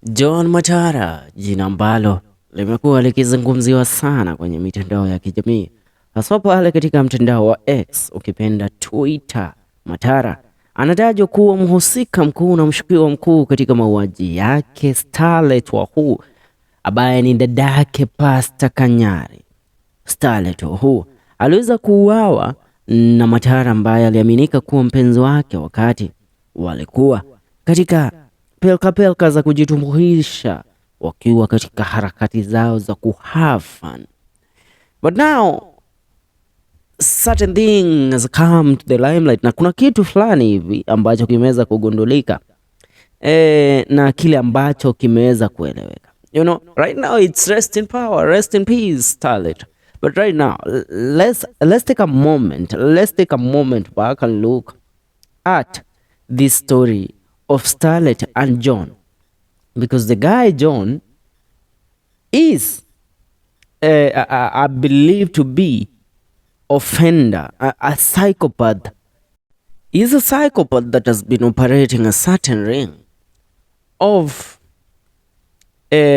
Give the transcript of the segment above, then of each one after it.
John Matara, jina ambalo limekuwa likizungumziwa sana kwenye mitandao ya kijamii, haswa pale katika mtandao wa X, ukipenda Twitter. Matara anatajwa kuwa mhusika mkuu na mshukiwa mkuu katika mauaji yake Starlet Wahu ambaye ni dadake Pastor Kanyari. Starlet Wahu aliweza kuuawa na Matara ambaye aliaminika kuwa mpenzi wake wakati walikuwa katika pelka pelka za kujitumbuisha wakiwa katika harakati zao za kuhave fun. But now certain things come to the limelight, na kuna kitu fulani hivi ambacho kimeweza kugundulika na kile ambacho kimeweza kueleweka. Right now it's rest in power, rest in peace, Starlet. But right now, let's take a moment. Let's take a moment back and look at this story of Starlet and John, because the guy John is I believe to be offender, a psychopath. He's a psychopath that has been operating a certain ring of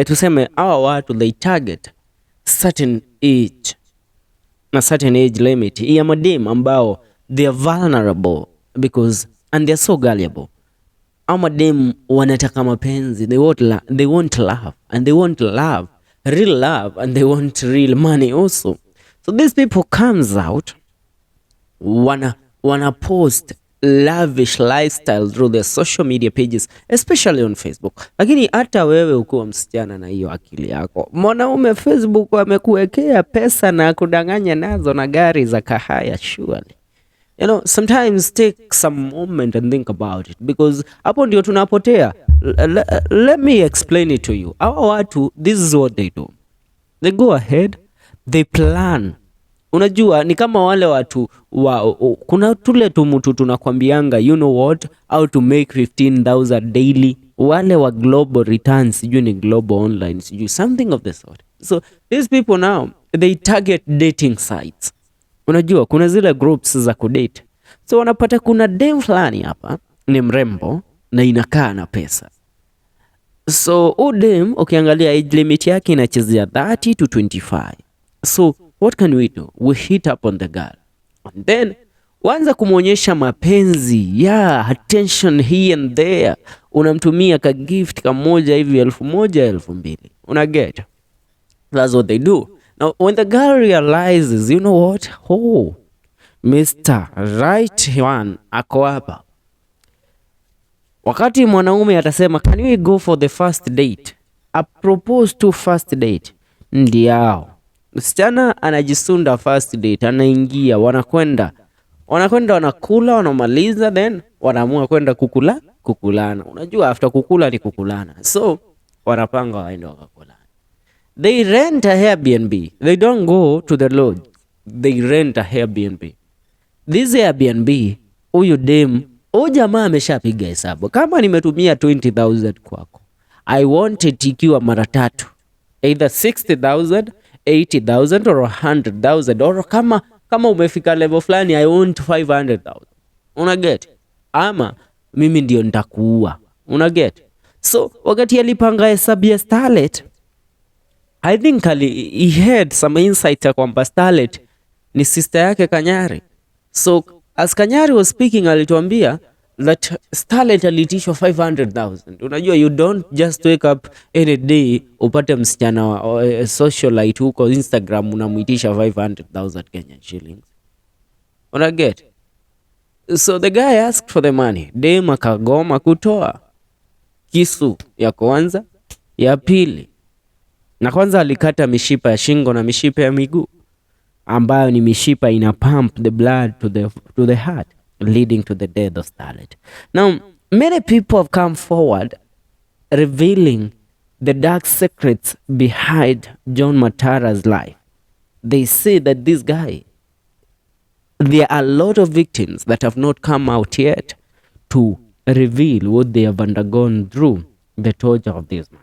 tuseme hawa watu, they target certain age na certain age limit ya madem ambao they are vulnerable because and they are so gullible. Au madem wanataka mapenzi, they want love and they want love, real love, and they want real money also. So these people comes out, wana post lavish lifestyle through their social media pages, especially on Facebook. Lakini hata wewe ukiwa msichana na hiyo akili yako, mwanaume Facebook amekuwekea pesa na kudanganya nazo na gari za kahaya, surely sometimes take some moment and think about it, because hapo ndio tunapotea. Let me explain it to you. Hawa watu, this is what they do. They go ahead, they plan. Unajua ni kama wale watu wa, kuna tule tumutu tunakwambianga, you know what, how to make 15,000 daily, wale wa Global Returns, sijui ni Global Online, sijui something of the sort. So these people now, they target dating sites. Unajua kuna zile groups za kudate, so wanapata kuna dem fulani hapa ni mrembo na inakaa na pesa. So huyu dem ukiangalia age limit yake inachezea 30 to 25. So what can we do? We hit up on the girl and then waanza kumwonyesha mapenzi, yeah, attention here and there. Unamtumia ka gift kamoja hivi 1000, 2000, una get? That's what they do. Now when the girl realizes, you know what, oh, Mr. Right one ako hapa, wakati mwanaume atasema, "Can we go for the first date?" A propose to first date, ndiao msichana anajisunda first date, anaingia, wanakwenda wanakwenda, wanakula, wanamaliza, then wanaamua kwenda kukula kukulana. Unajua after kukula ni kukulana, so wanapanga waende wakakulana. They rent a Airbnb. They don't go to the lodge, they rent a Airbnb. This Airbnb, huyu dem, huyu jamaa ameshapiga hesabu, kama nimetumia 20,000 kwako, I want it ikiwa mara tatu, either 60,000, 80,000 or 100,000, or kama umefika level fulani, I want 500,000, una get? Ama mimi ndio nitakuua, una get? So wakati alipanga hesabu ya Starlet, I think he had some insight ya kwamba Starlet ni sister yake Kanyari. So as Kanyari was speaking, alituambia that Starlet aliitishwa 500,000. Unajua you don't just wake up any day upate msichana wa socialite huko Instagram unamuitisha 500,000 Kenyan shillings. Una get? So the guy asked for the money. Dem akagoma kutoa. Kisu ya kwanza, ya pili. Na kwanza alikata mishipa ya shingo na mishipa ya miguu ambayo ni mishipa ina pump the blood to the heart, leading to the death of Starlet. Now, many people have come forward revealing the dark secrets behind John Matara's life. They say that this guy, there are a lot of victims that have not come out yet to reveal what they have undergone through the torture of this man.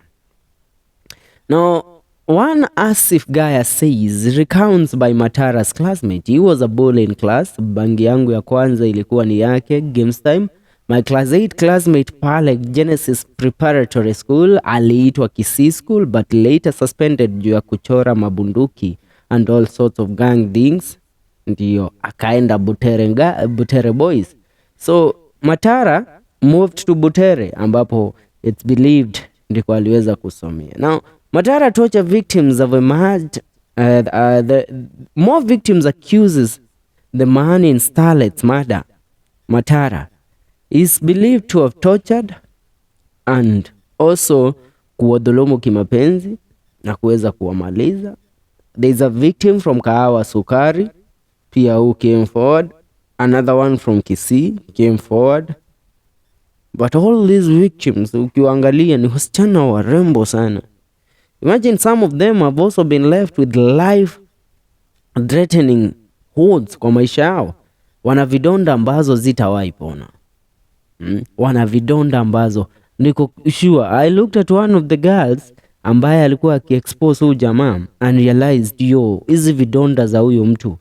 Now, one Asif Gaya says, recounts by Matara's classmate, he was a bully in class. Bangi yangu ya kwanza ilikuwa ni yake. Games time My class 8 classmate pale Genesis Preparatory School aliitwa Kisii School but later suspended juu ya kuchora mabunduki and all sorts of gang things, ndio akaenda Butere, Butere Boys. So Matara moved to Butere ambapo it's believed ndiko aliweza kusomea. Now Matara torture victims have emerged. The more victims accuses the man in Starlet's murder. Matara is believed to have tortured and also kuwadhulumu kimapenzi na kuweza kuwamaliza. There is a victim from Kahawa Sukari pia who came forward. Another one from Kisii came forward. But all these victims ukiwaangalia ni wasichana warembo sana. Imagine some of them have also been left with life threatening wounds kwa maisha yao. Wana vidonda ambazo zitawahi pona. Wana vidonda ambazo niko sure I looked at one of the girls ambaye alikuwa akiexpose huyu jamaa and realized, yo, hizi vidonda za huyu mtu,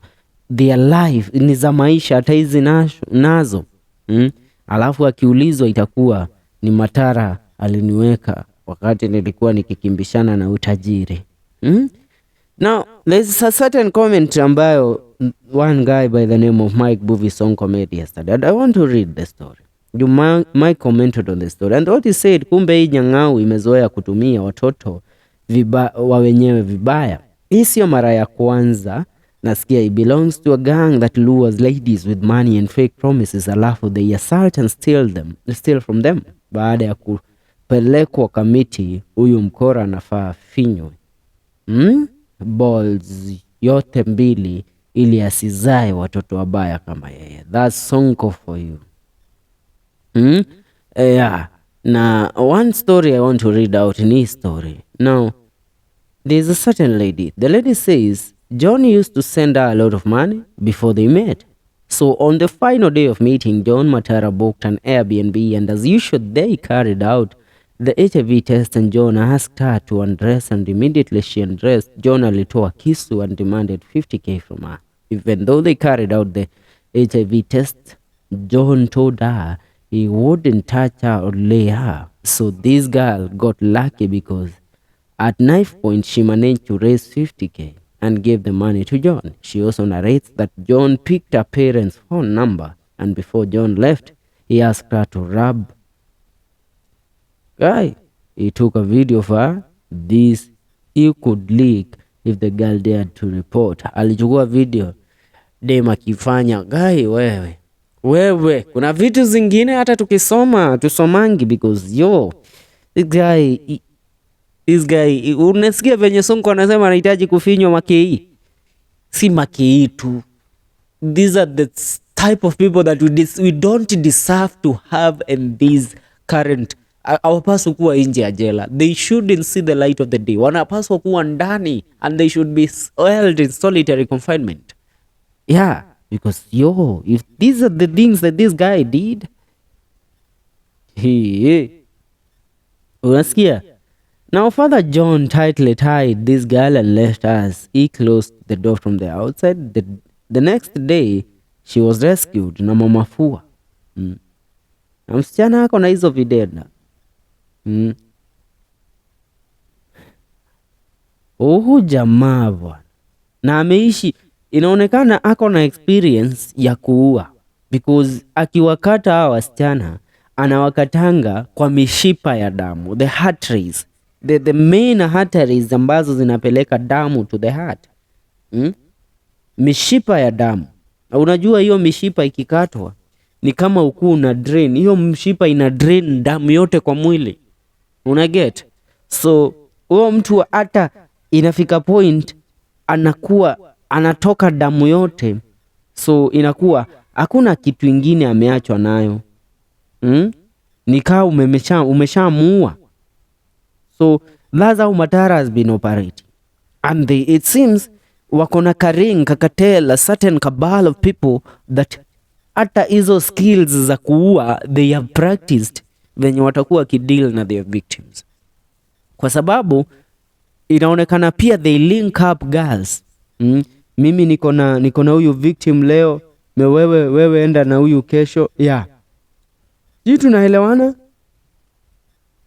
their life ni za maisha, hata hizi nazo. Alafu akiulizwa itakuwa ni Matara aliniweka wakati nilikuwa nikikimbishana na utajiri. Now there's a certain comment ambayo one guy by the name of Mike Buvi Sonko made yesterday, and I want to read the story. You Mike commented on the story and what he said, kumbe hii nyang'au imezoea kutumia watoto wa wenyewe vibaya. Hii sio mara ya kwanza nasikia. He belongs to a gang that lures ladies with money and fake promises, alafu they assault and steal from them. Baada ya kupelekwa Kamiti, huyu mkora anafaa finywe Balls yote mbili ili asizae watoto wabaya kama yeye. That's Sonko for you. Yeah. Na one story I want to read out in his story. Now, there's a certain lady. The lady says John used to send her a lot of money before they met. So on the final day of meeting, John Matara booked an Airbnb, and as usual, they carried out the HIV test, and John asked her to undress, and immediately she undressed, John alitoa kisu and demanded 50K from her. Even though they carried out the HIV test, John told her he wouldn't touch her or lay her. So this girl got lucky because at knife point she managed to raise 50K and gave the money to John. She also narrates that John picked her parents' phone number, and before John left, he asked her to rub. Guy, he took a video of her. This he could leak if the girl dared to report. Alichukua video dem akifanya. Guy, wewe wewe, kuna vitu zingine hata tukisoma tusomangi because, yo, this guy, unasikia venye Sonko anasema anahitaji kufinywa makei, si makei tu. These are the type of people that we don't deserve to have in this current. Hawapaswi kuwa nje ya jela. They shouldn't see the light of the day. Wanapaswa kuwa ndani and they should be held in solitary confinement. Yeah, because, yo, if these are the things that this guy did, he, unasikia? Now, Father John tightly tied this girl and left us. He closed the door from the outside. The next day, she was rescued na mama fua. Na msichana ako na hizo vidonda. Huyu jamaa bwana, na ameishi, inaonekana ako na experience ya kuua because akiwakata hawa wasichana anawakatanga kwa mishipa ya damu, the arteries, the main arteries ambazo zinapeleka damu to the heart. Mishipa ya damu. Na unajua hiyo mishipa ikikatwa ni kama ukuu una drain, hiyo mshipa ina drain damu yote kwa mwili. Una get? So huyo mtu hata inafika point anakuwa anatoka damu yote, so inakuwa hakuna kitu ingine ameachwa nayo. Ni kaa umeshamuua. So that's how Matara has been operating. And it seems wako na karing kakatel, a certain cabal of people that hata hizo skills za kuua they have practiced venye watakuwa wakideal na their victims, kwa sababu inaonekana pia they link up girls. Mimi niko na huyu victim leo, me wewe enda na huyu kesho, yeah. Sijui tunaelewana?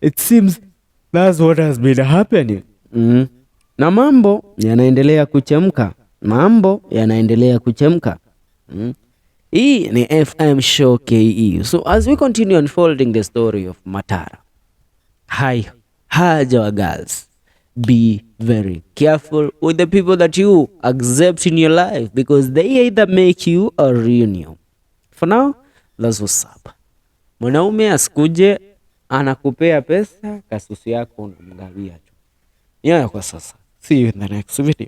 It seems that's what has been happening. Na mambo yanaendelea kuchemka, mambo yanaendelea kuchemka. Hii ni FM Show KE. So as we continue unfolding the story of Matara, hi, haja girls, be very careful with the people that you accept in your life because they either make you or ruin you. For now, that's what's up. Mwanaume asikuje anakupea pesa, kasusu yako unamgawia tu. Yeah, kwa sasa. See you in the next video.